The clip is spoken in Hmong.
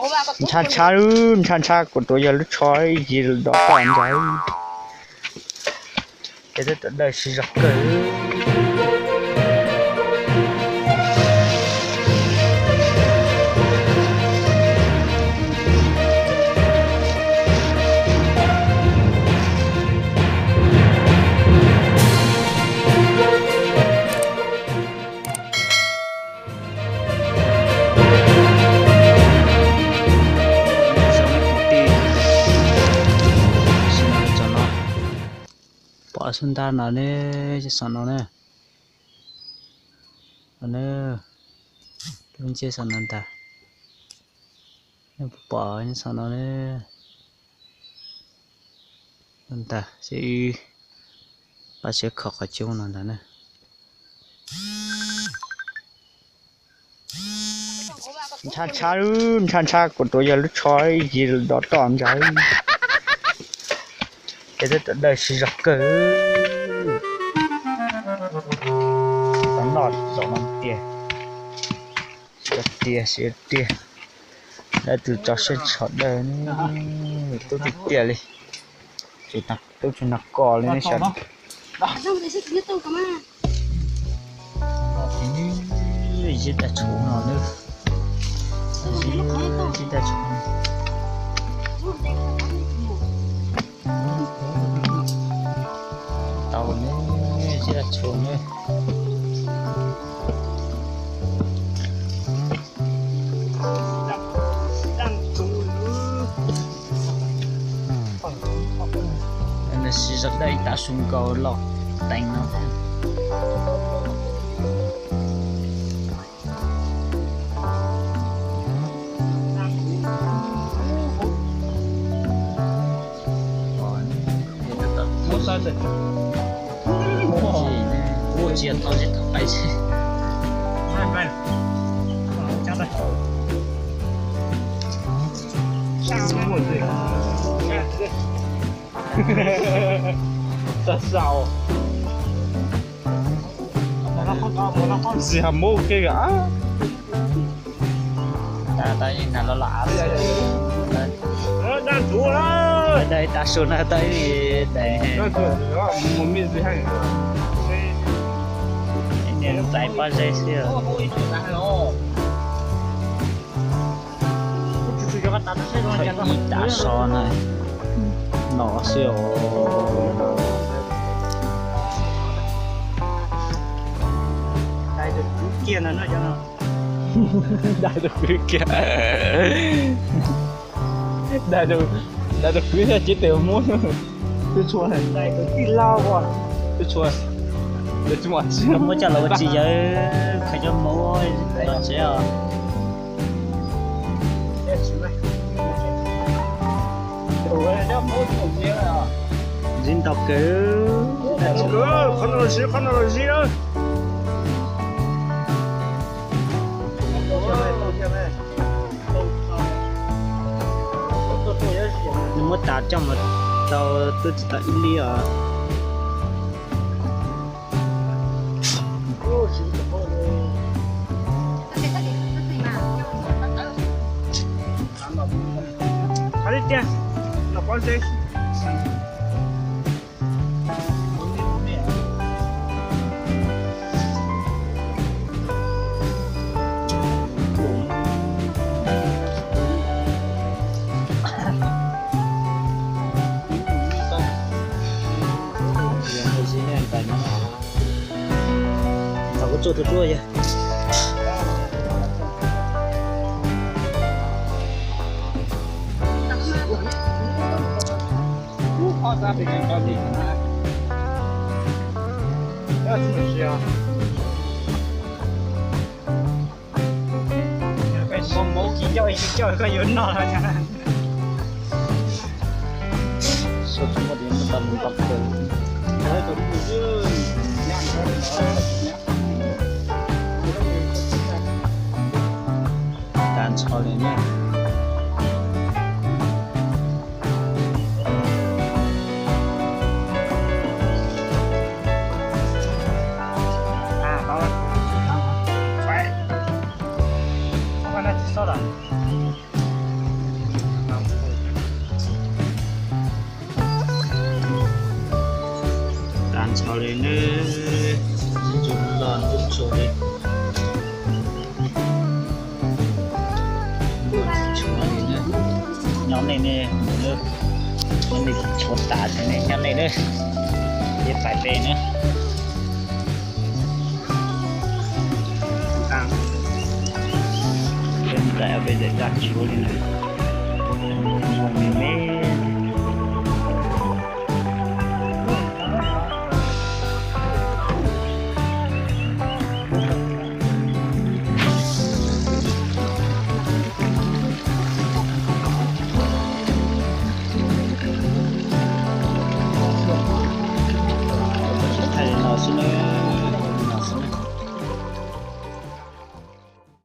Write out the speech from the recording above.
Ntsha ntsha, ntsha ntsha, kuv tuav yog lub tsho ib yig dov toj ntsha. Ces twb dawb siv zog kawg. Pom xub ntab no ne, xov no ne. No ne, lub ntsiab xov no ntag. Nej puas pom xov no ne? No ntag, seb wb pab siab kho qhov cub no ntag na. Ntsha ntsha, ntsha ntsha, kuv tuav yog lub tsho ib yig dov toj ntsha. Ces twb dawb siv zog kawg. Tau noj zaum no tiag. Siav tiag, siav tiag. Dawb tus tso siab ntsho dawb, tub tiag tiag li. Tub tsis nag koj li ne sav. Zib dab tshuv no, zib dab tshuv. Tau ne, zib dab tshuv ne. Nws siv zog dawb ib tav su nkaus los teev no. Muaj tsis tau zib tau qais xwb. Tag sau. Ntxim hab muab ua ke a. Tau ib nag los los av xwb. Tau ib tav su na, tau ib daim. Niag tais pob zeb xwb. Ib tav so na, no xwb os. Dai rau kwv kiag. Dai rau kwv thiaj cev tes muab. Twb tshua, twb tshua, muab coj los ua tsis yawg, khaws coj mus ua tsev os. Zib ntau kawg. Qhov no los zib, qhov no los zib. Nws muab tas coj mus tau twb tsis tau ib lib os. Hais li tiag, los pob zeb. Thaum kuv tsuaj tus ruaj yog. Mauv tsis coj, tsis coj koj yuav noj los. Tag nrho li ne. Nyob nej ne, muab nej tshuav tas ces nej nyob nej na, peb pais pem na. Peb mus txais peb daim daj tshuav li na, npoo me me.